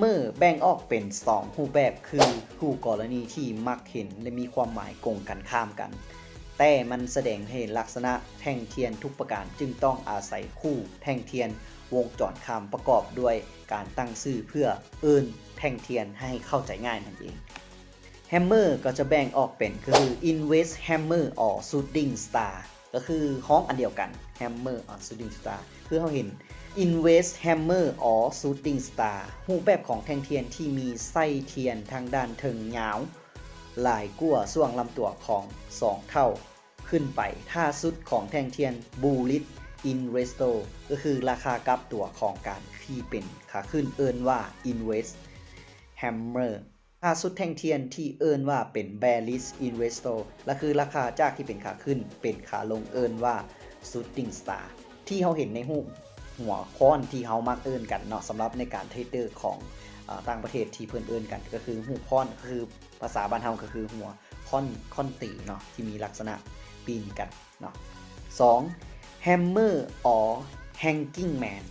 Hammer ແບ່ງອອກເປັນສອງຮູບແບບ ຄືຄູ່ກໍລະນີທີ່ມັກເຫັນ ແລະ ມີຄວາມໝາຍກົງກັນຂ້າມກັນ, ແຕ່ມັນສະແດງໃຫ້ລັກສະນະແທ່ງທຽນທຸກປະການ, ຈຶ່ງຕ້ອງອາໄສຄູ່ແທ່ງທຽນວົງຈອນຂ້າມປະກອບດ້ວຍການຕັ້ງຊື່ເພື່ອເອີ້ນແທ່ງທຽນໃຫ້ເຂົ້າໃຈງ່າຍນັ້ນເອງ. Hammer ກໍຈະແບ່ງອອກເປັນຄື Inverse Hammer or Shooting Star ກໍຄືຮ້ອງອັນດຽວກັນ Hammer or Shooting Star ຄືເຮົາເຫັນ Inverse Hammer or Shooting Star ຮູບແບບຂອງແທ່ງທຽນທີ່ມີໄສ້ທຽນທາງດ້ານເທິງຍາວຫຼາຍກວ່າຊ່ວງລຳຕົວຂອງສອງເທົ່າຂຶ້ນໄປ. ທ່າຊຸດຂອງແທ່ງທຽນ Bullet Inverse ກໍຄືລາຄາກັບຕົວຂອງການທີ່ເປັນຂາຂຶ້ນເອີ້ນວ່າ Inverse Hammer. ຖ້າຊຸດແທ່ງທຽນທີ່ເອີ້ນວ່າເປັນ Bearish Inverse ລະຄືລາຄາຈາກທີ່ເປັນຂາຂຶ້ນເປັນຂາລົງເອີ້ນວ່າ Shooting Star ທີ່ເຮົາເຫັນໃນຮູບຫົວຄ້ອນທີ່ເຮົາມັກເອີ້ນກັນເນາະ ສຳລັບໃນການເທຣດເດີຂອງ ອາ ຕ່າງປະເທດທີ່ເພິ່ນເອີ້ນກັນ ກໍຄືຮູບຄ້ອນ ກໍຄືພາສາບ້ານເຮົາກໍຄືຫົວຄ້ອນ ຄ້ອນຕີເນາະ ທີ່ມີລັກສະນະປີ້ນກັນເນາະ. ສອງ Hammer or Hanging Man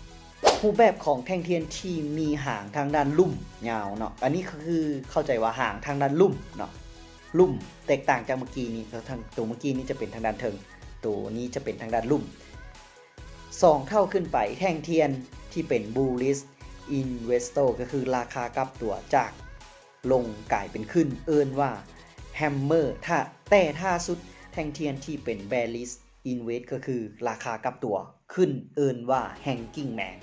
ຮູບແບບຂອງແທ່ງທຽນທີ່ມີຫາງທາງດ້ານລຸ່ມຍາວເນາະ ອັນນີ້ກໍຄືເຂົ້າໃຈວ່າຫາງທາງດ້ານລຸ່ມເນາະ ລຸ່ມ ແຕກຕ່າງຈາກເມື່ອກີ້ນີ້ ໂຕເມື່ອກີ້ນີ້ຈະເປັນທາງດ້ານເທິງ ໂຕນີ້ຈະເປັນທາງດ້ານລຸ່ມ ສອງເທົ່າຂຶ້ນໄປ. ແທ່ງທຽນທີ່ເປັນ Bullish Inverse ກໍຄືລາຄາກັບຕົວຈາກລົງກາຍເປັນຂຶ້ນ ເອີ້ນວ່າ Hammer ຖ້າ ແຕ່ຖ້າຊຸດແທ່ງທຽນທີ່ເປັນ Bearish Inverse ກໍຄືລາຄາກັບຕົວຂຶ້ນເອີ້ນວ່າ Hanging Man.